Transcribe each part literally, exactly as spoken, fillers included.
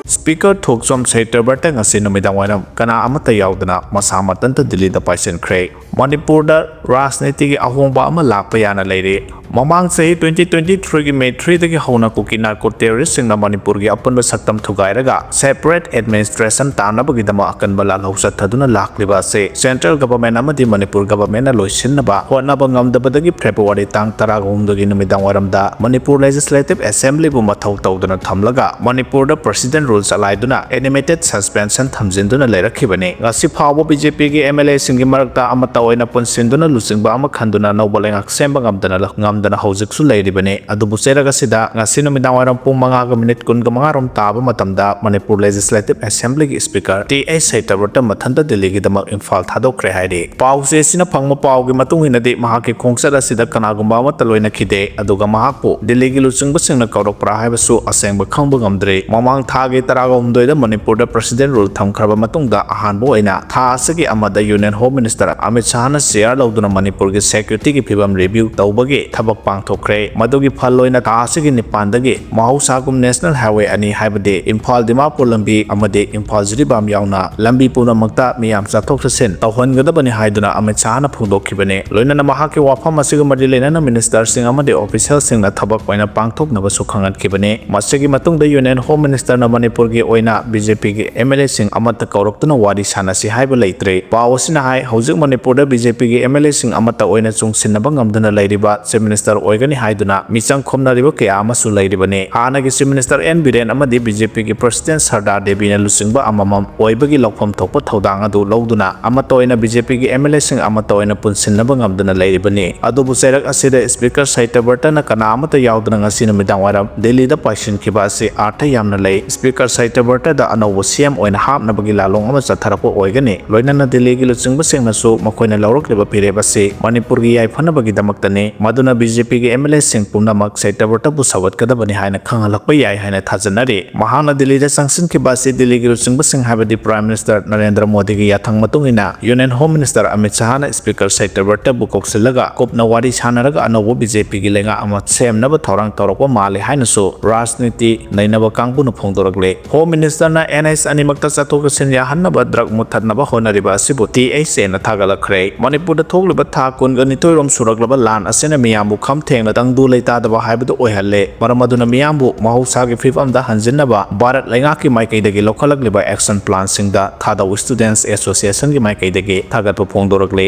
Speaker ꯊꯣꯛꯆꯣꯝ ꯁꯇ꯭ꯌꯕ꯭ꯔꯇ ꯉꯁꯤ ꯅꯨꯃꯤꯗꯥꯡ ꯋꯥꯏꯔꯝ ꯀꯅꯥ ꯑꯃꯠꯇ ꯌꯥꯎꯗꯅ ꯃꯁꯥ ꯃꯊꯟꯇ ꯗꯤꯜꯂꯤꯗ ꯄꯥꯏꯁꯤꯟꯈ꯭ꯔꯦ꯫ ꯃꯅꯤꯄꯨꯔꯗ ꯔꯥꯖꯅꯤꯇꯤꯒꯤ ꯑꯍꯣꯡꯕ ꯑꯃ ꯂꯥꯛꯄ ꯌꯥꯅ ꯂꯩꯔꯤ꯫ ꯃꯃꯥꯡ ꯆꯍꯤ twenty twenty-threeꯒꯤ May threeꯗꯒꯤ ꯍꯧꯅ ꯀꯨꯀꯤ narco terroristꯁꯤꯡꯅ ꯃꯅꯤꯄꯨꯔꯒꯤ ꯑꯄꯨꯟꯕ ꯁꯛꯇꯝ ꯊꯨꯒꯥꯏꯔꯒ separate administration ꯇꯥꯟꯅꯕꯒꯤꯗꯃꯛ ꯑꯀꯟꯕ ꯂꯥꯜꯍꯧ ꯆꯠꯊꯗꯨꯅ ꯂꯥꯛꯂꯤꯕ ꯑꯁꯤ central government ꯑꯃꯗꯤ ꯃꯅꯤꯄꯨꯔ governmentꯅ ꯂꯣꯏꯁꯤꯟꯅꯕ ꯍꯣꯠꯅꯕ ꯉꯝꯗꯕꯗꯒꯤ February ꯇꯥꯡ ꯇꯔꯥꯒ ꯍꯨꯝꯗꯣꯏꯒꯤ ꯅꯨꯃꯤꯗꯥꯡ ꯋꯥꯏꯔꯝꯗ ꯃꯅꯤꯄꯨꯔ Legislative Assemblyꯕꯨ ꯃꯊꯧ ꯇꯧꯗꯅ ꯊꯝꯂꯒ ꯃꯅꯤꯄꯨꯔꯗ President Rule ꯆꯂꯥꯏꯗꯨꯅ animated suspension ꯊꯝꯖꯤꯟꯗꯨꯅ ꯂꯩꯔꯛꯈꯤꯕꯅꯤ꯫ ꯉꯁꯤ ꯐꯥꯎꯕ BJPꯒꯤ MLAꯁꯤꯡꯒꯤ ꯃꯔꯛꯇ ꯑꯃꯠꯇ ꯑꯣꯏꯅ ꯄꯨꯟꯁꯤꯟꯗꯨꯅ ꯂꯨꯆꯤꯡꯕ ꯑꯃ ꯈꯟꯗꯨꯅ ꯑꯅꯧꯕ ꯂꯩꯉꯥꯛ ꯁꯦꯝꯕ ꯉꯝꯗꯅ ꯉꯝꯗꯅ ꯍꯧꯖꯤꯛꯁꯨ ꯂꯩꯔꯤꯕꯅꯤ꯫ ꯑꯗꯨꯕꯨ ꯆꯩꯔꯛ ꯑꯁꯤꯗ ꯉꯁꯤ ꯅꯨꯃꯤꯗꯥꯡ ꯋꯥꯏꯔꯝ ꯄꯨꯡ ꯃꯉꯥꯒ minute ꯀꯨꯟꯒ ꯃꯉꯥ ꯔꯣꯝ ꯇꯥꯕ ꯃꯇꯝꯗ ꯃꯅꯤꯄꯨꯔ Legislative Assemblyꯒꯤ Speaker ꯇꯤ ꯑꯩꯆ ꯁꯇ꯭ꯌꯕ꯭ꯔꯇ ꯃꯊꯟꯇ ꯗꯤꯜꯂꯤꯒꯤꯗꯃꯛ ꯏꯝꯐꯥꯜ ꯊꯥꯗꯣꯛꯈ꯭ꯔꯦ ꯍꯥꯏꯔꯤ꯫ ꯄꯥꯎꯆꯦ ꯑꯁꯤꯅ ꯐꯪꯕ ꯄꯥꯎꯒꯤ ꯃꯇꯨꯡ ꯏꯟꯅꯗꯤ ꯃꯍꯥꯛꯀꯤ ꯈꯣꯡꯆꯠ ꯑꯁꯤꯗ ꯀꯅꯥꯒꯨꯝꯕ ꯑꯃꯠꯇ ꯂꯣꯏꯅꯈꯤꯗꯦ, ꯑꯗꯨꯒ ꯃꯍꯥꯛꯄꯨ ꯗꯤꯜꯂꯤꯒꯤ ꯂꯨꯆꯤꯡꯕꯁꯤꯡꯅ ꯀꯧꯔꯛꯄ꯭ꯔꯥ ꯍꯥꯏꯕꯁꯨ ꯑꯁꯦꯡꯕ ꯈꯪꯕ ꯉꯝꯗ꯭ꯔꯤ꯫ ꯃꯃꯥꯡ ꯊꯥꯒꯤ ꯇꯔꯥꯒ ꯍꯨꯝꯗꯣꯏꯗ ꯃꯅꯤꯄꯨꯔꯗ President Rule ꯊꯝꯈ꯭ꯔꯕ ꯃꯇꯨꯡꯗ ꯑꯍꯥꯟꯕ ꯑꯣꯏꯅ ꯊꯥ ꯑꯁꯤꯒꯤ ꯑꯃꯗ Union Home Minister Amit ꯁꯥꯍꯅ chair ꯂꯧꯗꯨꯅ ꯃꯅꯤꯄꯨꯔꯒꯤ securityꯒꯤ ꯐꯤꯕꯝ review ꯇꯧꯕꯒꯤ ꯊꯕꯛ ꯄꯥꯡꯊꯣꯛꯈ꯭ꯔꯦ꯫ ꯃꯗꯨꯒꯤ ꯐꯜ ꯑꯣꯏꯅ ꯊꯥ ꯑꯁꯤꯒꯤ ꯅꯤꯄꯥꯟꯗꯒꯤ ꯃꯍꯧꯁꯥꯒꯨꯝ National Highway ꯑꯅꯤ, ꯍꯥꯏꯕꯗꯤ ꯏꯝꯐꯥꯜ ꯗꯤꯃꯥꯄꯨꯔ ꯂꯝꯕꯤ ꯑꯃꯗꯤ ꯏꯝꯐꯥꯜ ꯖꯤꯔꯤꯕꯥꯝ ꯌꯥꯎꯅ ꯂꯝꯕꯤ ꯄꯨꯝꯅꯃꯛꯇ ꯃꯤꯌꯥꯝ ꯆꯠꯊꯣꯛ ꯆꯠꯁꯤꯟ ꯇꯧꯍꯟꯒꯗꯕꯅꯤ ꯍꯥꯏꯗꯨꯅ ꯑꯃꯤꯠ ꯁꯥꯍꯅ ꯐꯣꯡꯗꯣꯛꯈꯤꯕꯅꯤ꯫ ꯂꯣꯏꯅꯅ ꯃꯍꯥꯛꯀꯤ ꯋꯥꯐꯝ ꯑꯁꯤꯒ ꯃꯔꯤ ꯂꯩꯅꯅ ministerꯁꯤꯡ ꯑꯃꯗꯤ officialꯁꯤꯡꯅ ꯊꯕꯛ ꯑꯣꯏꯅ ꯄꯥꯡꯊꯣꯛꯅꯕꯁꯨ ꯈꯪꯍꯟꯈꯤꯕꯅꯤ꯫ ꯃꯁꯤꯒꯤ ꯃꯇꯨꯡꯗ Union Home Ministerꯅ ꯃꯅꯤꯄꯨꯔꯒꯤ ꯑꯣꯏꯅ BJPꯒꯤ MLAꯁꯤꯡ ꯑꯃꯠꯇ ꯀꯧꯔꯛꯇꯨꯅ ꯋꯥꯔꯤ ꯁꯥꯟꯅꯁꯤ ꯍꯥꯏꯕ ꯂꯩꯇ꯭ꯔꯤ꯫ ꯄꯥꯎ ꯑꯁꯤꯅ ꯍꯥꯏ, ꯍꯧꯖꯤꯛ ꯃꯅꯤꯄꯨꯔꯗ BJPꯒꯤ MLAꯁꯤꯡ ꯑꯃꯠꯇ ꯑꯣꯏꯅ ꯆꯨꯡꯁꯤꯟꯅꯕ ꯉꯝꯗꯨꯅ ꯂꯩꯔꯤꯕ Chief Minister ꯑꯣꯏꯒꯅꯤ ꯍꯥꯏꯗꯨꯅ ꯃꯤꯆꯪ ꯈꯣꯝꯅꯔꯤꯕ ꯀꯌꯥ ꯑꯃꯁꯨ ꯂꯩꯔꯤꯕꯅꯤ꯫ ꯍꯥꯟꯅꯒꯤ Chief Minister ꯑꯦꯟ ꯕꯤꯔꯦꯟ ꯑꯃꯗꯤ BJPꯒꯤ President ꯁꯔꯗꯥ ꯗꯦꯕꯤꯅ ꯂꯨꯆꯤꯡꯕ ꯑꯃꯃꯝ ꯑꯣꯏꯕꯒꯤ ꯂꯧꯐꯝ ꯊꯣꯛꯄ ꯊꯧꯗꯥꯡ ꯑꯗꯨ ꯂꯧꯗꯨꯅ ꯑꯃꯠꯇ ꯑꯣꯏꯅ BJPꯒꯤ MLAꯁꯤꯡ ꯑꯃꯠꯇ ꯑꯣꯏꯅ ꯄꯨꯟꯁꯤꯟꯅꯕ ꯉꯝꯗꯨꯅ ꯂꯩꯔꯤꯕꯅꯤ꯫ ꯑꯗꯨꯕꯨ ꯆꯩꯔꯛ ꯑꯁꯤꯗ Speaker ꯁꯇ꯭ꯌꯕ꯭ꯔꯇꯅ ꯀꯅꯥ ꯑꯃꯠꯇ ꯌꯥꯎꯗꯅ ꯉꯁꯤ ꯅꯨꯃꯤꯗꯥꯡ ꯋꯥꯏꯔꯝ ꯗꯤꯜꯂꯤꯗ ꯄꯥꯏꯁꯤꯟꯈꯤꯕ ꯑꯁꯤ ꯑꯥꯔꯊ ꯌꯥꯝꯅ ꯂꯩ꯫ Speaker ꯁꯇ꯭ꯌꯕ꯭ꯔꯇꯗ ꯑꯅꯧꯕ CM ꯑꯣꯏꯅ ꯍꯥꯞꯅꯕꯒꯤ ꯂꯥꯂꯣꯡ ꯑꯃ ꯆꯠꯊꯔꯛꯄ ꯑꯣꯏꯒꯅꯤ꯫ ꯂꯣꯏꯅꯅ ꯗꯤꯜꯂꯤꯒꯤ ꯂꯨꯆꯤꯡꯕꯁꯤꯡꯅꯁꯨ ꯃꯈꯣꯏꯅ ꯂꯧꯔꯛꯂꯤꯕ ꯐꯤꯔꯦꯞ ꯑꯁꯤ ꯃꯅꯤꯄꯨꯔꯒꯤ ꯌꯥꯏꯐꯅꯕꯒꯤꯗꯃꯛꯇꯅꯤ꯫ ꯃꯗꯨꯅ ꯕꯤ ꯖꯦ ꯄꯤꯒꯤ ꯑꯦꯝ ꯑꯦꯜ ꯑꯦꯁꯤꯡ ꯄꯨꯝꯅꯃꯛ ꯁꯩꯇꯕ꯭ꯔꯇꯕꯨ ꯁꯧꯒꯠꯀꯗꯕꯅꯤ ꯍꯥꯏꯅ ꯈꯪꯍꯜꯂꯛꯄ ꯌꯥꯏ ꯍꯥꯏꯅ ꯊꯥꯖꯅꯔꯤ꯫ ꯃꯍꯥꯛꯅ ꯗꯤꯜꯂꯤꯗ ꯆꯪꯁꯤꯟꯈꯤꯕ ꯑꯁꯤ ꯗꯤꯜꯂꯤꯒꯤ ꯂꯨꯆꯤꯡꯕꯁꯤꯡ ꯍꯥꯏꯕꯗꯤ Prime Minister ꯅꯔꯦꯟꯗ꯭ꯔ ꯃꯣꯗꯤꯒꯤ ꯌꯥꯊꯪ ꯃꯇꯨꯡ ꯏꯟꯅ Union Home Minister Amit ꯁꯍꯥꯅ Speaker ꯁꯩꯇꯕ꯭ꯔꯇꯕꯨ ꯀꯧꯁꯤꯜꯂꯒ ꯀꯨꯞꯅ ꯋꯥꯔꯤ ꯁꯥꯟꯅꯔꯒ ꯑꯅꯧꯕ ꯕꯤ ꯖꯦ ꯄꯤꯒꯤ ꯂꯩꯉꯥꯛ ꯑꯃ ꯁꯦꯝꯅꯕ ꯊꯧꯔꯥꯡ ꯇꯧꯔꯛꯄ ꯃꯥꯜꯂꯤ ꯍꯥꯏꯅꯁꯨ ꯔꯥꯖꯅꯤꯇꯤ ꯅꯩꯅꯕ ꯀꯥꯡꯕꯨꯅ ꯐꯣꯡꯗꯣꯔꯛꯂꯤ꯫ Home Minister ꯅ ꯑꯦꯟ ꯑꯦꯁ ꯑꯅꯤꯃꯛꯇ ꯆꯠꯊꯣꯛ ꯆꯠꯁꯤꯟ ꯌꯥꯍꯟꯅꯕ drug ꯃꯨꯠꯊꯠꯅꯕ ꯍꯣꯠꯅꯔꯤꯕ ꯑꯁꯤꯕꯨ ꯇꯤ ꯑꯩꯆ ꯑꯦ ꯅ ꯊꯥꯒꯠꯂꯛꯈ꯭ꯔꯦ꯫ ꯃꯅꯤꯄꯨꯔꯗ ꯊꯣꯛꯂꯤꯕ ꯊꯥ ꯀꯨꯟꯒ ꯅꯤꯊꯣꯏꯔꯣꯝ ꯁꯨꯔꯛꯂꯕ ꯂꯥꯟ ꯑꯁꯤꯅ ꯃꯤꯌꯥꯝꯕꯨ ꯈꯝ ꯊꯦꯡꯅ ꯇꯪꯗꯨ ꯂꯩꯇꯥꯗꯕ ꯍꯥꯏꯕꯗꯨ ꯑꯣꯏꯍꯜꯂꯦ꯫ ꯃꯔꯝ ꯑꯗꯨꯅ ꯃꯤꯌꯥꯝꯕꯨ ꯃꯍꯧꯁꯥꯒꯤ ꯐꯤꯕꯝꯗ ꯍꯟꯖꯤꯟꯅꯕ ꯚꯥꯔꯠ ꯂꯩꯉꯥꯛꯀꯤ ꯃꯥꯏꯀꯩꯗꯒꯤ ꯂꯧꯈꯠꯂꯛꯂꯤꯕ action plan ꯁꯤꯡꯗ ꯊꯥꯗꯧ Students Association ꯒꯤ ꯃꯥꯏꯀꯩꯗꯒꯤ ꯊꯥꯒꯠꯄ ꯐꯣꯡꯗꯣꯔꯛꯂꯤ꯫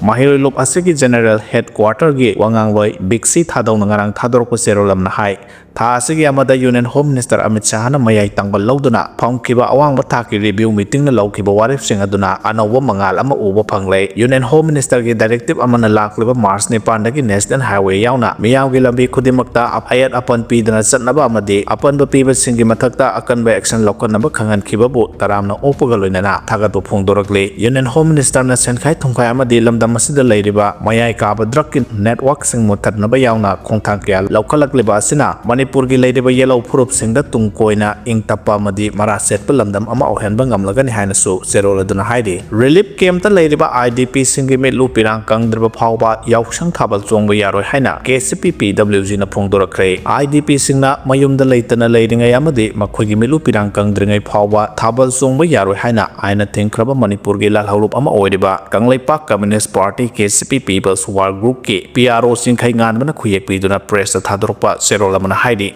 ꯃꯍꯩꯔꯣꯏ ꯂꯨꯞ ꯑꯁꯤꯒꯤ General Headquarter ꯒꯤ ꯋꯥꯉꯥꯡꯂꯣꯏ ꯕꯤꯛꯁꯤ ꯊꯥꯗꯧꯅ ꯉꯔꯥꯡ ꯊꯥꯗꯣꯔꯛꯄ ꯆꯦꯔꯣꯜ ꯑꯃꯅ ꯍꯥꯏ, ꯊꯥ ꯑꯁꯤꯒꯤ ꯑꯃꯗ Union Home Minister ꯑꯃꯤꯠ ꯁꯍꯥꯅ ꯃꯌꯥꯏ ꯇꯪꯕ ꯂꯧꯗꯨꯅ ꯐꯝꯈꯤꯕ ꯑꯋꯥꯡꯕ ꯊꯥꯛꯀꯤ review meeting ꯅ ꯂꯧꯈꯤꯕ ꯋꯥꯔꯦꯞꯁꯤꯡ ꯑꯗꯨꯅ ꯑꯅꯧꯕ ꯃꯉꯥꯜ ꯑꯃ ꯎꯕ ꯐꯪꯂꯦ꯫ Union Home Minister ꯒꯤ directive ꯑꯃꯅ ꯂꯥꯛꯂꯤꯕ March ꯅꯤꯄꯥꯟꯗꯒꯤ National Highway ꯌꯥꯎꯅ ꯃꯤꯌꯥꯝꯒꯤ ꯂꯝꯕꯤ ꯈꯨꯗꯤꯡꯃꯛꯇ ꯑꯌꯦꯠ ꯑꯄꯟ ꯄꯤꯗꯅ ꯆꯠꯅꯕ ꯑꯃꯗꯤ ꯑꯄꯟꯕ ꯄꯤꯕꯁꯤꯡꯒꯤ ꯃꯊꯛꯇ ꯑꯀꯟꯕ action ꯂꯧꯈꯠꯅꯕ ꯈꯪꯍꯟꯈꯤꯕꯕꯨ ꯇꯔꯥꯝꯅ ꯑꯣꯛꯄꯒ ꯂꯣꯏꯅꯅ ꯊꯥꯒꯠꯄ ꯐꯣꯡꯗꯣꯔꯛꯂꯤ꯫ Union Home Minister ꯅ ꯁꯦꯟꯈꯥꯏ ꯊꯨꯝꯈꯥꯏ ꯑꯃꯗꯤ ꯂꯝꯗꯝ ꯑꯁꯤꯗ ꯂꯩꯔꯤꯕ ꯃꯌꯥꯏ ꯀꯥꯕ drug ꯀꯤ network ꯁꯤꯡ ꯃꯨꯠꯊꯠꯅꯕ ꯌꯥꯎꯅ ꯈꯣꯡꯊꯥꯡ ꯀꯌꯥ ꯂꯧꯈꯠꯂꯛꯂꯤꯕ ꯑꯁꯤꯅ ꯃꯅꯤꯄꯨꯔꯒꯤ ꯂꯩꯔꯤꯕ ꯌꯦꯜꯍꯧ ꯐꯨꯔꯨꯞꯁꯤꯡꯗ ꯇꯨꯡ ꯀꯣꯏꯅ ꯏꯪ ꯇꯞꯄ ꯑꯃꯗꯤ ꯃꯔꯥ ꯁꯦꯠꯄ ꯂꯝꯗꯝ ꯑꯃ ꯑꯣꯏꯍꯟꯕ ꯉꯝꯂꯒꯅꯤ ꯍꯥꯏꯅꯁꯨ ꯆꯦꯔꯣꯜ ꯑꯗꯨꯅ ꯍꯥꯏꯔꯤ꯫ Relief camp ꯇ ꯂꯩꯔꯤꯕ I D P ꯁꯤꯡꯒꯤ ꯃꯤꯠꯂꯨ ꯄꯤꯔꯥꯡ ꯀꯪꯗ꯭ꯔꯕ ꯐꯥꯎꯕ ꯌꯥꯎꯁꯪ ꯊꯥꯕꯜ ꯆꯣꯡꯕ ꯌꯥꯔꯣꯏ ꯍꯥꯏꯅ K C P P W G ꯅ ꯐꯣꯡꯗꯣꯔꯛꯈ꯭ꯔꯦ꯫ I D P ꯁꯤꯡꯅ ꯃꯌꯨꯝꯗ ꯂꯩꯇꯅ ꯂꯩꯔꯤꯉꯩ ꯑꯃꯗꯤ ꯃꯈꯣꯏꯒꯤ ꯃꯤꯠꯂꯨ ꯄꯤꯔꯥꯡ ꯀꯪꯗ꯭ꯔꯤꯉꯩ ꯐꯥꯎꯕ ꯊꯥꯕꯜ ꯆꯣꯡꯕ ꯌꯥꯔꯣꯏ ꯍꯥꯏꯅ ꯑꯥꯏꯟꯅ ꯊꯤꯡꯈ꯭ꯔꯕ ꯃꯅꯤꯄꯨꯔꯒꯤ ꯂꯥꯜꯍꯧꯂꯨꯞ ꯑꯃ ꯑꯣꯏꯔꯤꯕ Kangleipak Communist Party K C P People's War Group ꯀꯤ P R O ꯆꯤꯡꯈꯩ ꯉꯥꯟꯕꯅ ꯈꯨꯌꯦꯛ ꯄꯤꯗꯨꯅ press ꯇ ꯊꯥꯗꯣꯔꯛꯄ ꯆꯦꯔꯣꯜ ꯑꯃꯅ ꯍꯥꯏꯔꯤ꯫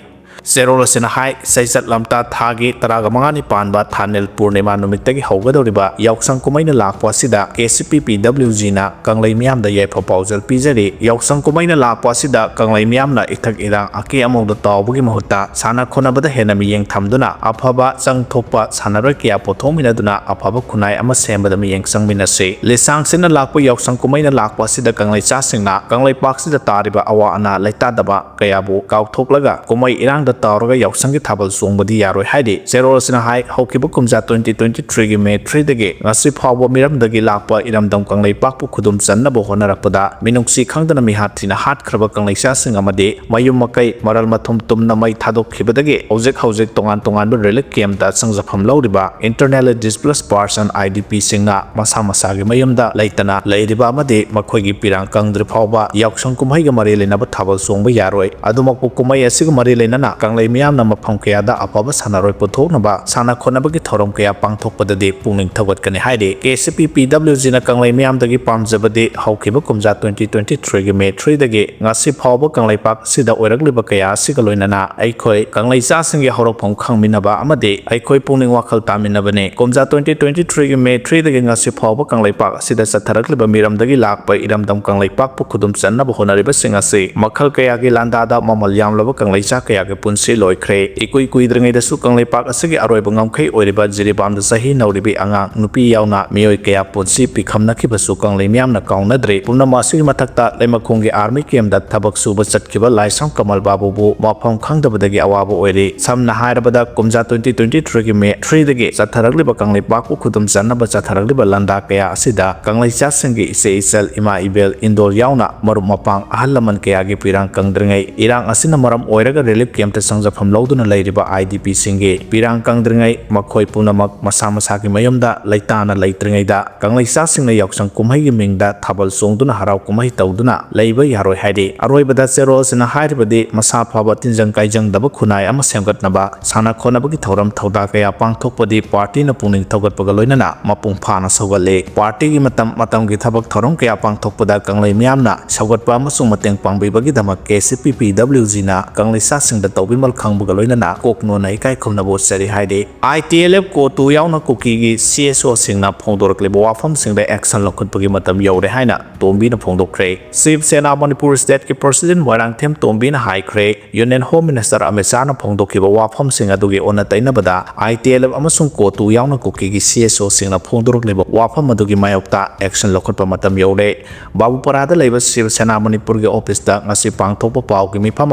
ꯆꯦꯔꯣꯜ ꯑꯁꯤꯅ ꯍꯥꯏ, ꯆꯩꯆꯠ ꯂꯝꯇꯥ ꯊꯥꯒꯤ ꯇꯔꯥꯒ ꯃꯉꯥꯅꯤ ꯄꯥꯟꯕ ꯊꯥꯅꯤꯜ ꯄꯨꯔꯅꯤꯃꯥ ꯅꯨꯃꯤꯠꯇꯒꯤ ꯍꯧꯒꯗꯧꯔꯤꯕ ꯌꯥꯎꯁꯪ ꯀꯨꯝꯍꯩꯅ ꯂꯥꯛꯄ ꯑꯁꯤꯗ K C P P W G ꯅ ꯀꯪꯂꯩ ꯃꯤꯌꯥꯝꯗ ꯌꯥꯏꯐ ꯄꯥꯎꯖꯦꯜ ꯄꯤꯖꯔꯤ꯫ ꯌꯥꯎꯁꯪ ꯀꯨꯝꯍꯩꯅ ꯂꯥꯛꯄ ꯑꯁꯤꯗ ꯀꯪꯂꯩ ꯃꯤꯌꯥꯝꯅ ꯏꯊꯛ ꯏꯔꯥꯡ ꯑꯀꯦ ꯑꯃꯧꯗ ꯇꯥꯎꯕꯒꯤ ꯃꯍꯨꯠꯇ ꯁꯥꯟꯅ ꯈꯣꯠꯅꯕꯗ ꯍꯦꯟꯅ ꯃꯤꯠꯌꯦꯡ ꯊꯝꯗꯨꯅ ꯑꯐꯕ ꯆꯪ ꯊꯣꯛꯄ ꯁꯥꯟꯅꯔꯣꯏ ꯀꯌꯥ ꯄꯨꯊꯣꯛꯃꯤꯟꯅꯗꯨꯅ ꯑꯐꯕ ꯈꯨꯟꯅꯥꯏ ꯑꯃ ꯁꯦꯝꯕꯗ ꯃꯤꯠꯌꯦꯡ ꯆꯪꯃꯤꯟꯅꯁꯤ꯫ ꯂꯤꯁꯥꯡ ꯁꯤꯠꯅ ꯂꯥꯛꯄ ꯌꯥꯎꯁꯪ ꯀꯨꯝꯍꯩꯅ ꯂꯥꯛꯄ ꯑꯁꯤꯗ ꯀꯪꯂꯩꯆꯥꯁꯤꯡꯅ ꯀꯪꯂꯩꯄꯥꯛꯁꯤꯗ ꯇꯥꯔꯤꯕ ꯑꯋꯥ ꯑꯅꯥ ꯂꯩꯇꯥꯗꯕ ꯀꯌꯥꯕꯨ ꯀꯥꯎꯊꯣꯛꯂꯒ ꯀꯨꯝꯍꯩ ꯏꯔꯥꯡꯗ ꯇꯧꯔꯒ ꯌꯥꯎꯁꯪꯒꯤ ꯊꯥꯕꯜ ꯆꯣꯡꯕꯗꯤ ꯌꯥꯔꯣꯏ ꯍꯥꯏꯔꯤ꯫ ꯆꯦꯔꯣꯜ ꯑꯁꯤꯅ ꯍꯥꯏ, ꯍꯧꯈꯤꯕ ꯀꯨꯝꯖꯥ twenty twenty-three-ꯒꯤ May three-ꯗꯒꯤ ꯉꯁꯤ ꯐꯥꯎꯕ ꯃꯤꯔꯝꯗꯒꯤ ꯂꯥꯛꯄ ꯏꯔꯝꯗꯝ ꯀꯪꯂꯩꯄꯥꯛꯄꯨ ꯈꯨꯗꯨꯝ ꯆꯟꯅꯕ ꯍꯣꯠꯅꯔꯛꯄꯗ ꯃꯤꯅꯨꯡꯁꯤ ꯈꯪꯗꯅ ꯃꯤꯍꯥꯠ ꯊꯤꯅ ꯍꯥꯠꯈ꯭ꯔꯕ ꯀꯪꯂꯩꯆꯥꯁꯤꯡ ꯑꯃꯗꯤ ꯃꯌꯨꯝ ꯃꯀꯩ ꯃꯔꯜ ꯃꯊꯨꯝ ꯇꯨꯝꯅ ꯃꯩ ꯊꯥꯗꯣꯛꯈꯤꯕꯗꯒꯤ ꯍꯧꯖꯤꯛ ꯍꯧꯖꯤꯛ ꯇꯣꯉꯥꯟ ꯇꯣꯉꯥꯟꯕ relief camp-ꯇ ꯆꯪꯖꯐꯝ ꯂꯧꯔꯤꯕ Internally Displaced Person, I D P-ꯁꯤꯡꯅ ꯃꯁꯥ ꯃꯁꯥꯒꯤ ꯃꯌꯨꯝꯗ ꯂꯩꯇꯅ ꯂꯩꯔꯤꯕ ꯑꯃꯗꯤ ꯃꯈꯣꯏꯒꯤ ꯄꯤꯔꯥꯡ ꯀꯪꯗ꯭ꯔꯤ ꯐꯥꯎꯕ ꯌꯥꯎꯁꯪ ꯀꯨꯝꯍꯩꯒ ꯃꯔꯤ ꯂꯩꯅꯕ ꯊꯥꯕꯜ ꯆꯣꯡꯕ ꯌꯥꯔꯣꯏ꯫ ꯑꯗꯨꯃꯛꯄꯨ ꯀꯨꯝꯍꯩ ꯑꯁꯤꯒ ꯃꯔꯤ ꯂꯩꯅꯅ ꯀꯪꯂꯩ ꯃꯤꯌꯥꯝꯅ ꯃꯐꯝ ꯀꯌꯥꯗ ꯑꯐꯕ ꯁꯥꯟꯅꯔꯣꯏ ꯄꯨꯊꯣꯛꯅꯕ ꯁꯥꯟꯅ ꯈꯣꯠꯅꯕꯒꯤ ꯊꯧꯔꯝ ꯀꯌꯥ ꯄꯥꯡꯊꯣꯛꯄꯗꯗꯤ ꯄꯨꯛꯅꯤꯡ ꯊꯧꯒꯠꯀꯅꯤ ꯍꯥꯏꯔꯤ꯫ K C P P W G-ꯅ ꯀꯪꯂꯩ ꯃꯤꯌꯥꯝꯗꯒꯤ ꯄꯥꯝꯖꯕꯗꯤ ꯍꯧꯈꯤꯕ ꯀꯨꯝꯖꯥ twenty twenty-three-ꯒꯤ May three-ꯗꯒꯤ ꯉꯁꯤ ꯐꯥꯎꯕ ꯀꯪꯂꯩꯄꯥꯛ ꯑꯁꯤꯗ ꯑꯣꯏꯔꯛꯂꯤꯕ ꯀꯌꯥ ꯑꯁꯤꯒ ꯂꯣꯏꯅꯅ ꯑꯩꯈꯣꯏ ꯀꯪꯂꯩꯆꯥꯁꯤꯡꯒꯤ ꯍꯧꯔꯛꯐꯝ ꯈꯪꯃꯤꯟꯅꯕ ꯑꯃꯗꯤ ꯑꯩꯈꯣꯏ ꯄꯨꯛꯅꯤꯡ ꯋꯥꯈꯜ ꯇꯥꯃꯤꯟꯅꯕꯅꯤ꯫ ꯀꯨꯝꯖꯥ twenty twenty-three-ꯒꯤ May three-ꯗꯒꯤ ꯉꯁꯤ ꯐꯥꯎꯕ ꯀꯪꯂꯩꯄꯥꯛ ꯑꯁꯤꯗ ꯆꯠꯊꯔꯛꯂꯤꯕ ꯃꯤꯔꯝꯗꯒꯤ ꯂꯥꯛꯄ ꯏꯔꯝꯗꯝ ꯀꯪꯂꯩꯄꯥꯛꯄꯨ ꯈꯨꯗꯨꯝ ꯆꯟꯅꯕ ꯍꯣꯠꯅꯔꯤꯕꯁꯤꯡ ꯑꯁꯤ ꯃꯈꯜ ꯀꯌꯥꯒꯤ ꯂꯥꯟꯗꯥꯗ ꯃꯃꯜ ꯌꯥꯝꯂꯕ ꯀꯪꯂꯩꯆꯥ ꯀꯌꯥꯒꯤ ꯄꯨꯟꯁꯤ ꯂꯣꯏꯈ꯭ꯔꯦ꯫ ꯏꯀꯨꯏ ꯀꯨꯏꯗ꯭ꯔꯤꯉꯩꯗꯁꯨ ꯀꯪꯂꯩꯄꯥꯛ ꯑꯁꯤꯒꯤ ꯑꯔꯣꯏꯕ ꯉꯝꯈꯩ ꯑꯣꯏꯔꯤꯕ ꯖꯤꯔꯤꯕꯥꯝꯗ ꯆꯍꯤ ꯅꯧꯔꯤꯕꯤ ꯑꯉꯥꯡ ꯅꯨꯄꯤ ꯌꯥꯎꯅ ꯃꯤꯑꯣꯏ ꯀꯌꯥ ꯄꯨꯟꯁꯤ ꯄꯤꯈꯝꯅꯈꯤꯕꯁꯨ ꯀꯪꯂꯩ ꯃꯤꯌꯥꯝꯅ ꯀꯥꯎꯅꯗ꯭ꯔꯤ꯫ ꯄꯨꯝꯅꯃꯛ ꯑꯁꯤꯒꯤ ꯃꯊꯛꯇ ꯂꯩꯃꯈꯣꯡꯒꯤ army camp-ꯇ ꯊꯕꯛ ꯁꯨꯕ ꯆꯠꯈꯤꯕ ꯂꯥꯏꯁ꯭ꯔꯝ ꯀꯃꯜ ꯕꯥꯕꯨꯕꯨ ꯃꯐꯝ ꯈꯪꯗꯕꯗꯒꯤ ꯑꯋꯥꯕ ꯑꯣꯏꯔꯤ꯫ ꯁꯝꯅ ꯍꯥꯏꯔꯕꯗ ꯀꯨꯝꯖꯥ twenty twenty-three-ꯒꯤ May three-ꯗꯒꯤ ꯆꯠꯊꯔꯛꯂꯤꯕ ꯀꯪꯂꯩꯄꯥꯛꯄꯨ ꯈꯨꯗꯨꯝ ꯆꯟꯅꯕ ꯆꯠꯊꯔꯛꯂꯤꯕ ꯂꯥꯟꯗꯥ ꯀꯌꯥ ꯑꯁꯤꯗ ꯀꯪꯂꯩꯆꯥꯁꯤꯡꯒꯤ ꯏꯆꯦ ꯏꯆꯜ, ꯏꯃꯥ ꯏꯕꯦꯜ, ꯏꯟꯗꯣꯜ ꯌꯥꯎꯅ ꯃꯔꯨꯞ ꯃꯄꯥꯡ, ꯑꯍꯜ ꯂꯃꯟ ꯀꯌꯥꯒꯤ ꯄꯤꯔꯥꯡ ꯀꯪꯗ꯭ꯔꯤꯉꯩ, ꯏꯔꯥꯡ ꯑꯁꯤꯅ ꯃꯔꯝ ꯑꯣꯏꯔꯒ relief camp-ꯇ ꯆꯪꯖꯐꯝ ꯂꯧꯗꯨꯅ ꯂꯩꯔꯤꯕ I D P-ꯁꯤꯡꯒꯤ ꯄꯤꯔꯥꯡ ꯀꯪꯗ꯭ꯔꯤꯉꯩ, ꯃꯈꯣꯏ ꯄꯨꯝꯅꯃꯛ ꯃꯁꯥ ꯃꯁꯥꯒꯤ ꯃꯌꯨꯝꯗ ꯂꯩꯇꯥꯅ ꯂꯩꯇ꯭ꯔꯤꯉꯩꯗ ꯀꯪꯂꯩꯆꯥꯁꯤꯡꯅ ꯌꯥꯎꯁꯪ ꯀꯨꯝꯍꯩꯒꯤ ꯃꯤꯡꯗ ꯊꯥꯕꯜ ꯆꯣꯡꯗꯨꯅ ꯍꯔꯥꯎ ꯀꯨꯝꯍꯩ ꯇꯧꯗꯨꯅ ꯂꯩꯕ ꯌꯥꯔꯣꯏ ꯍꯥꯏꯔꯤ꯫ ꯑꯔꯣꯏꯕꯗ ꯆꯦꯔꯣꯜꯁꯤꯅ ꯍꯥꯏꯔꯤꯕꯗꯤ ꯃꯁꯥ ꯐꯕ ꯇꯤꯟꯖꯪ ꯀꯥꯏꯖꯪꯗꯕ ꯈꯨꯟꯅꯥꯏ ꯑꯃ ꯁꯦꯝꯒꯠꯅꯕ ꯁꯥꯟꯅ ꯈꯣꯠꯅꯕꯒꯤ ꯊꯧꯔꯝ ꯊꯧꯗꯥ ꯀꯌꯥ ꯄꯥꯡꯊꯣꯛꯄꯗꯤ party-ꯅ ꯄꯨꯛꯅꯤꯡ ꯊꯧꯒꯠꯄꯒ ꯂꯣꯏꯅꯅ ꯃꯄꯨꯡ ꯐꯥꯅ ꯁꯧꯒꯠꯂꯤ꯫ Party-ꯒꯤ ꯃꯇꯝ ꯃꯇꯝꯒꯤ ꯊꯕꯛ ꯊꯧꯔꯝ ꯀꯌꯥ ꯄꯥꯡꯊꯣꯛꯄꯗ ꯀꯪꯂꯩ ꯃꯤꯌꯥꯝꯅ ꯁꯧꯒꯠꯄ ꯑꯃꯁꯨꯡ ꯃꯇꯦꯡ ꯄꯥꯡꯕꯤꯕꯒꯤꯗꯃꯛ K C P P W G-ꯅ ꯀꯪꯂꯩꯆꯥꯁꯤꯡꯗ ꯇꯧꯕꯤꯃꯜ ꯈꯪꯕꯒ ꯂꯣꯏꯅꯅ ꯀꯣꯛ ꯅꯣꯟꯅ ꯏꯀꯥꯏ ꯈꯨꯝꯅꯕ ꯎꯠꯆꯔꯤ ꯍꯥꯏꯔꯤ꯫ I T L F-CoTU ꯌꯥꯎꯅ ꯀꯨꯀꯤꯒꯤ C S O-ꯁꯤꯡꯅ ꯐꯣꯡꯗꯣꯔꯛꯂꯤꯕ ꯋꯥꯐꯝꯁꯤꯡꯗ action ꯂꯧꯈꯠꯄꯒꯤ ꯃꯇꯝ ꯌꯧꯔꯦ ꯍꯥꯏꯅ ꯇꯣꯝꯕꯤꯅ ꯐꯣꯡꯗꯣꯛꯈ꯭ꯔꯦ꯫ ꯁꯤꯕ ꯁꯦꯅꯥ ꯃꯅꯤꯄꯨꯔ state-ꯀꯤ president ꯃꯣꯏꯔꯥꯡꯊꯦꯝ ꯇꯣꯝꯕꯤꯅ ꯍꯥꯏꯈ꯭ꯔꯦ, Union Home Minister ꯑꯃꯤꯠ ꯁꯥꯍꯅ ꯐꯣꯡꯗꯣꯛꯈꯤꯕ ꯋꯥꯐꯝꯁꯤꯡ ꯑꯗꯨꯒꯤ ꯑꯣꯟꯅ ꯇꯩꯅꯕꯗ I T L F ꯑꯃꯁꯨꯡ CoTU ꯌꯥꯎꯅ ꯀꯨꯀꯤꯒꯤ C S O-ꯁꯤꯡꯅ ꯐꯣꯡꯗꯣꯔꯛꯂꯤꯕ ꯋꯥꯐꯝ ꯑꯗꯨꯒꯤ ꯃꯥꯌꯣꯛꯇ action ꯂꯧꯈꯠꯄ ꯃꯇꯝ ꯌꯧꯔꯦ꯫ ꯕꯥꯕꯨꯄꯥꯔꯥꯗ ꯂꯩꯕ ꯁꯤꯕ ꯁꯦꯅꯥ ꯃꯅꯤꯄꯨꯔꯒꯤ office-ꯇ ꯉꯁꯤ ꯄꯥꯡꯊꯣꯛꯄ ꯄꯥꯎꯒꯤ ꯃꯤꯐꯝ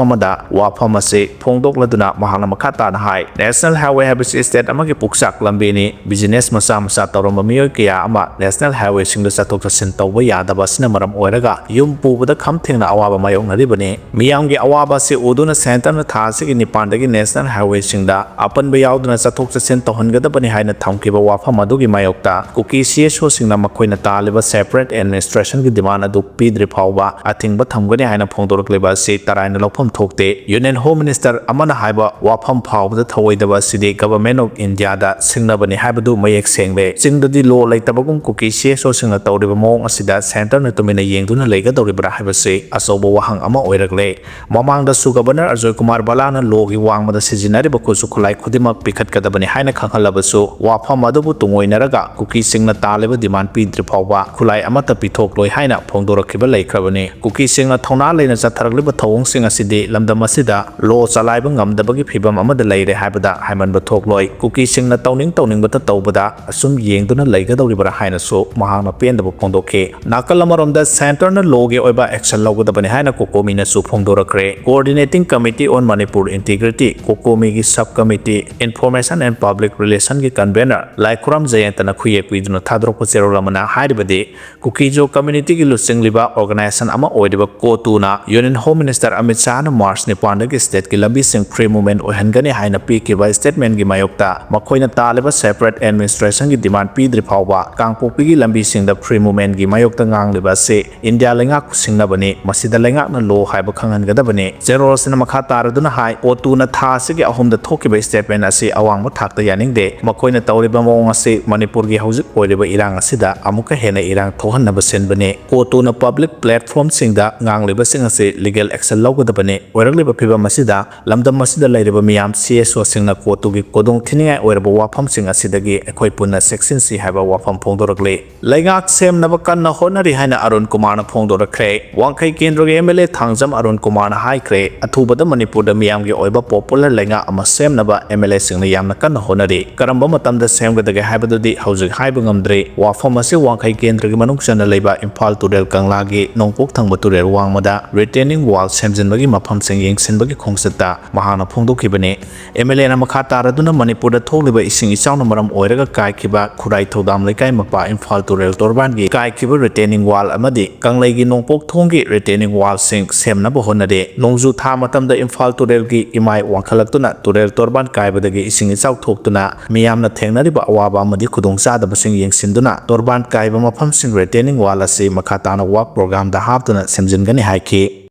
ꯑꯃꯗ ꯋꯥꯐꯝ ꯑꯁꯤ ꯐꯣꯡꯗꯣꯛꯂꯗꯨꯅ ꯃꯍꯥꯛꯅ ꯃꯈꯥ ꯇꯥꯅ ꯍꯥꯏ, National Highway ꯍꯥꯏꯕꯁꯤ state ꯑꯃꯒꯤ ꯄꯨꯛꯆꯥꯛ ꯂꯝꯕꯤꯅꯤ꯫ Business ꯃꯆꯥ ꯃꯆꯥ ꯇꯧꯔꯝꯕ ꯃꯤꯑꯣꯏ ꯀꯌꯥ ꯑꯃ national highwayꯁꯤꯡꯗ ꯆꯠꯊꯣꯛ ꯆꯠꯁꯤꯟ ꯇꯧꯕ ꯌꯥꯗꯕ ꯑꯁꯤꯅ ꯃꯔꯝ ꯑꯣꯏꯔꯒ ꯌꯨꯝ ꯄꯨꯕꯗ ꯈꯝ ꯊꯦꯡꯅ ꯑꯋꯥꯕ ꯃꯥꯌꯣꯛꯅꯔꯤꯕꯅꯤ꯫ ꯃꯤꯌꯥꯝꯒꯤ ꯑꯋꯥꯕ ꯑꯁꯤ ꯎꯗꯨꯅ centreꯅ ꯊꯥ ꯑꯁꯤꯒꯤ ꯅꯤꯄꯥꯟꯗꯒꯤ national highwayꯁꯤꯡꯗ ꯑꯄꯟꯕ ꯌꯥꯎꯗꯅ ꯆꯠꯊꯣꯛ ꯆꯠꯁꯤꯟ ꯇꯧꯍꯟꯒꯗꯕꯅꯤ ꯍꯥꯏꯅ ꯊꯝꯈꯤꯕ ꯋꯥꯐꯝ ꯑꯗꯨꯒꯤ ꯃꯥꯌꯣꯛꯇ ꯀꯨꯀꯤ CSOꯁꯤꯡꯅ ꯃꯈꯣꯏꯅ ꯇꯥꯜꯂꯤꯕ separate administrationꯒꯤ demand ꯑꯗꯨ ꯄꯤꯗ꯭ꯔꯤ ꯐꯥꯎꯕ ꯑꯊꯤꯡꯕ ꯊꯝꯒꯅꯤ ꯍꯥꯏꯅ ꯐꯣꯡꯗꯣꯔꯛꯂꯤꯕ ꯑꯁꯤ ꯇꯔꯥꯏꯅ ꯂꯧꯐꯝ ꯊꯣꯛꯇꯦ꯫ Union Home Minister ꯑꯃꯅ ꯍꯥꯏꯕ ꯋꯥꯐꯝ ꯐꯥꯎꯕꯗ ꯊꯧꯑꯣꯏꯗꯕ ꯑꯁꯤꯗꯤ Government of Indiaꯗ ꯁꯤꯡꯅꯕꯅꯤ ꯍꯥꯏꯕꯗꯨ ꯃꯌꯦꯛ ꯁꯦꯡꯂꯦ꯫ ꯆꯤꯡꯗꯗꯤ law ꯂꯩꯇꯕꯒꯨꯝ ꯀꯨꯀꯤ CSOꯁꯤꯡꯅ ꯇꯧꯔꯤꯕ ꯃꯑꯣꯡ ꯑꯁꯤꯗ centreꯅ ꯇꯨꯃꯤꯟꯅ ꯌꯦꯡꯗꯨꯅ ꯂꯩꯒꯗꯧꯔꯤꯕ꯭ꯔꯥ ꯍꯥꯏꯕꯁꯤ ꯑꯆꯧꯕ ꯋꯥꯍꯪ ꯑꯃ ꯑꯣꯏꯔꯛꯂꯦ꯫ ꯃꯃꯥꯡꯗꯁꯨ Governor ꯑꯖꯣꯏ ꯀꯨꯃꯥꯔ ꯕꯂꯥꯅ lawꯒꯤ ꯋꯥꯡꯃꯗ ꯁꯤꯖꯤꯟꯅꯔꯤꯕ ꯈꯨꯠꯁꯨ ꯈꯨꯠꯂꯥꯏ ꯈꯨꯗꯤꯡꯃꯛ ꯄꯤꯈꯠꯀꯗꯕꯅꯤ ꯍꯥꯏꯅ ꯈꯪꯍꯜꯂꯕꯁꯨ, ꯋꯥꯐꯝ ꯑꯗꯨꯕꯨ ꯇꯨꯡꯑꯣꯏꯅꯔꯒ ꯀꯨꯀꯤꯁꯤꯡꯅ ꯇꯥꯜꯂꯤꯕ demand ꯄꯤꯗ꯭ꯔꯤ ꯐꯥꯎꯕ ꯈꯨꯠꯂꯥꯏ ꯑꯃꯠꯇ ꯄꯤꯊꯣꯛꯂꯣꯏ ꯍꯥꯏꯅ ꯐꯣꯡꯗꯣꯔꯛꯈꯤꯕ ꯂꯩꯈ꯭ꯔꯕꯅꯤ꯫ ꯀꯨꯀꯤꯁꯤꯡꯅ ꯊꯧꯅꯥ ꯂꯩꯅ ꯆꯠꯊꯔꯛꯂꯤꯕ ꯊꯧꯑꯣꯡꯁꯤꯡ ꯑꯁꯤꯗꯤ ꯂꯝꯗꯝ ꯑꯁꯤꯗ law ꯆꯂꯥꯏꯕ ꯉꯝꯗꯕꯒꯤ ꯐꯤꯚꯝ ꯑꯃꯗ ꯂꯩꯔꯦ ꯍꯥꯏꯕꯗ ꯍꯥꯏꯃꯟꯕ ꯊꯣꯛꯂꯣꯏ꯫ ꯀꯨꯀꯤꯁꯤꯡꯅ ꯇꯧꯅꯤꯡ ꯇꯧꯅꯤꯡꯕꯇ ꯇꯧꯕꯗ ꯑꯁꯨꯝ ꯌꯦꯡꯗꯨꯅ ꯂꯩꯒꯗꯧꯔꯤꯕ꯭ꯔꯥ ꯍꯥꯏꯅꯁꯨ ꯃꯍꯥꯛꯅ ꯄꯦꯟꯗꯕ ꯐꯣꯡꯗꯣꯛꯈꯤ꯫ ꯅꯥꯀꯜ ꯑꯃꯔꯣꯝꯗ centreꯅ lawꯒꯤ ꯑꯣꯏꯕ action ꯂꯧꯒꯗꯕꯅꯤ ꯍꯥꯏꯅ COCOMIꯅꯁꯨ ꯐꯣꯡꯗꯣꯔꯛꯈ꯭ꯔꯦ꯫ Coordinating Committee on Manipur Integrity, COCOMIꯒꯤ Sub Committee Information and Public Relationꯒꯤ convener ꯂꯥꯏꯈꯨꯔꯥꯝ ꯖꯌꯦꯟꯇꯅ ꯈꯨꯌꯦꯛ ꯄꯤꯗꯨꯅ ꯊꯥꯗꯣꯔꯛꯄ ꯆꯦꯔꯣꯜ ꯑꯃꯅ ꯍꯥꯏꯔꯤꯕꯗꯤ, ꯀꯨꯀꯤꯖꯣ communityꯒꯤ ꯂꯨꯆꯤꯡꯂꯤꯕ organization ꯑꯃ ꯑꯣꯏꯔꯤꯕ COTUꯅ Union Home Minister Amit ꯁꯥꯍꯅ March ꯅꯤꯄꯥꯟꯗꯒꯤ stateꯀꯤ ꯂꯝꯕꯤꯁꯤꯡ free movement ꯑꯣꯏꯍꯟꯒꯅꯤ ꯍꯥꯏꯅ ꯄꯤꯈꯤꯕ statementꯀꯤ ꯃꯥꯌꯣꯛꯇ ꯃꯈꯣꯏꯅ ꯇꯥꯜꯂꯤꯕ separate administrationꯒꯤ demand ꯄꯤꯗ꯭ꯔꯤ ꯐꯥꯎꯕ ꯀꯥꯡꯄꯣꯛꯄꯤꯒꯤ ꯂꯝꯕꯤꯁꯤꯡꯗ free movementꯀꯤ ꯃꯥꯌꯣꯛꯇ ꯉꯥꯡꯂꯤꯕ ꯑꯁꯤ ꯏꯟꯗꯤꯌꯥ ꯂꯩꯉꯥꯛꯄꯨ ꯁꯤꯡꯅꯕꯅꯤ꯫ ꯃꯁꯤꯗ ꯂꯩꯉꯥꯛꯅ law ꯍꯥꯏꯕ ꯈꯪꯍꯟꯒꯗꯕꯅꯤ꯫ ꯆꯦꯔꯣꯜ ꯑꯁꯤꯅ ꯃꯈꯥ ꯇꯥꯔꯗꯨꯅ ꯍꯥꯏ, COTUꯅ ꯊꯥ ꯑꯁꯤꯒꯤ ꯑꯍꯨꯝꯗ ꯊꯣꯛꯈꯤꯕ statement ꯑꯁꯤ ꯑꯋꯥꯡꯕ ꯊꯥꯛꯇ ꯌꯥꯅꯤꯡꯗꯦ꯫ ꯃꯈꯣꯏꯅ ꯇꯧꯔꯤꯕ ꯃꯑꯣꯡ ꯑꯁꯤ ꯃꯅꯤꯄꯨꯔꯒꯤ ꯍꯧꯖꯤꯛ ꯑꯣꯏꯔꯤꯕ ꯏꯔꯥꯡ ꯑꯁꯤꯗ ꯑꯃꯨꯛꯀ ꯍꯦꯟꯅ ꯏꯔꯥꯡ ꯊꯣꯛꯍꯟꯅꯕ ꯁꯤꯟꯕꯅꯤ꯫ COTUꯅ public platformꯁꯤꯡꯗ ꯉꯥꯡꯂꯤꯕꯁꯤꯡ ꯑꯁꯤ legal action ꯂꯧꯒꯗꯕꯅꯤ꯫ ꯑꯣꯏꯔꯛꯂꯤꯕ ꯐꯤꯚꯝ ꯑꯁꯤꯗ ꯂꯝꯗꯝ ꯑꯁꯤꯗ ꯂꯩꯔꯤꯕ ꯃꯤꯌꯥꯝ CSOꯁꯤꯡꯅ COTUꯒꯤ ꯈꯨꯗꯣꯡ ꯊꯤꯅꯤꯡꯉꯥꯏ ꯑꯣꯏꯔꯕ ꯋꯥꯐꯝꯁꯤꯡ ꯑꯁꯤꯗꯒꯤ ꯑꯩꯈꯣꯏ ꯄꯨꯟꯅ ꯆꯦꯛꯁꯤꯟꯁꯤ ꯍꯥꯏꯕ ꯋꯥꯐꯝ ꯐꯣꯡꯗꯣꯔꯛꯂꯤ꯫ ꯂꯩꯉꯥꯛ ꯁꯦꯝꯅꯕ ꯀꯟꯅ ꯍꯣꯠꯅꯔꯤ ꯍꯥꯏꯅ ꯑꯔꯨꯟ ꯀꯨꯃꯥꯔꯅ ꯐꯣꯡꯗꯣꯔꯛꯈ꯭ꯔꯦ꯫ ꯋꯥꯡꯈꯩ ꯀꯦꯟꯗ꯭ꯔꯒꯤ MLA ꯊꯥꯡꯖꯝ ꯑꯔꯨꯟ ꯀꯨꯃꯥꯔꯅ ꯍꯥꯏꯈ꯭ꯔꯦ, ꯑꯊꯨꯕꯗ ꯃꯅꯤꯄꯨꯔꯗ ꯃꯤꯌꯥꯝꯒꯤ ꯑꯣꯏꯕ popular ꯂꯩꯉꯥꯛ ꯑꯃ ꯁꯦꯝꯅꯕ MLAꯁꯤꯡꯅ ꯌꯥꯝꯅ ꯀꯟꯅ ꯍꯣꯠꯅꯔꯤ꯫ ꯀꯔꯝꯕ ꯃꯇꯝꯗ ꯁꯦꯝꯒꯗꯒꯦ ꯍꯥꯏꯕꯗꯨꯗꯤ ꯍꯧꯖꯤꯛ ꯍꯥꯏꯕ ꯉꯝꯗ꯭ꯔꯤ꯫ ꯋꯥꯐꯝ ꯑꯁꯤ ꯋꯥꯡꯈꯩ ꯀꯦꯟꯗ꯭ꯔꯒꯤ ꯃꯅꯨꯡ ꯆꯟꯅ ꯂꯩꯕ ꯏꯝꯐꯥꯜ ꯇꯨꯔꯦꯜ ꯀꯪꯂꯥꯒꯤ ꯅꯣꯡꯄꯣꯛ ꯊꯪꯕ ꯇꯨꯔꯦꯜ ꯋꯥꯡꯃꯗ retaining wall ꯁꯦꯝꯖꯤꯟꯕꯒꯤ ꯃꯐꯝꯁꯤꯡ ꯌꯦꯡꯁꯤꯟꯕꯒꯤ ꯈꯣꯡꯆꯠꯇ ꯃꯍꯥꯛꯅ ꯐꯣꯡꯗꯣꯛꯈꯤꯕꯅꯤ꯫ ꯑꯦꯝ ꯑꯦꯜ ꯑꯦꯅ ꯃꯈꯥ ꯇꯥꯔꯗꯨꯅ ꯃꯅꯤꯄꯨꯔꯗ ꯊꯣꯛꯂꯤꯕ ꯏꯁꯤꯡ ꯏꯆꯥꯎꯅ ꯃꯔꯝ ꯑꯣꯏꯔꯒ ꯀꯥꯏꯈꯤꯕ ꯈꯨꯔꯥꯏ ꯊꯧꯗꯥꯝ ꯂꯩꯀꯥꯏ ꯃꯄꯥ ꯏꯝꯐꯥꯜ ꯇꯨꯔꯦꯜ ꯇꯣꯔꯕꯥꯟꯒꯤ ꯀꯥꯏꯈꯤꯕ retaining wall ꯑꯃꯗꯤ ꯀꯪꯂꯩꯒꯤ ꯅꯣꯡꯄꯣꯛ ꯊꯣꯡꯒꯤ retaining wallꯁꯤꯡ ꯁꯦꯝꯅꯕ ꯍꯣꯠꯅꯔꯤ꯫ ꯅꯣꯡꯖꯨ ꯊꯥ ꯃꯇꯝꯗ ꯏꯝꯐꯥꯜ ꯇꯨꯔꯦꯜꯒꯤ ꯏꯃꯥꯏ ꯋꯥꯡꯈꯠꯂꯛꯇꯨꯅ ꯇꯨꯔꯦꯜ ꯇꯣꯔꯕꯥꯟ ꯀꯥꯏꯕꯗꯒꯤ ꯏꯁꯤꯡ ꯏꯆꯥꯎ ꯊꯣꯛꯇꯨꯅ ꯃꯤꯌꯥꯝꯅ ꯊꯦꯡꯅꯔꯤꯕ ꯑꯋꯥꯕ ꯑꯃꯗꯤ ꯈꯨꯗꯣꯡꯆꯥꯗꯕꯁꯤꯡ ꯌꯦꯡꯁꯤꯟꯗꯨꯅ ꯇꯣꯔꯕꯥꯟ ꯀꯥꯏꯕ ꯃꯐꯝꯁꯤꯡ retaining wall ꯑꯁꯤ ꯃꯈꯥ ꯇꯥꯅ work programꯗ ꯍꯥꯞꯇꯨꯅ ꯁꯦꯝꯖꯤꯟꯒꯅꯤ ꯍꯥꯏꯈꯤ꯫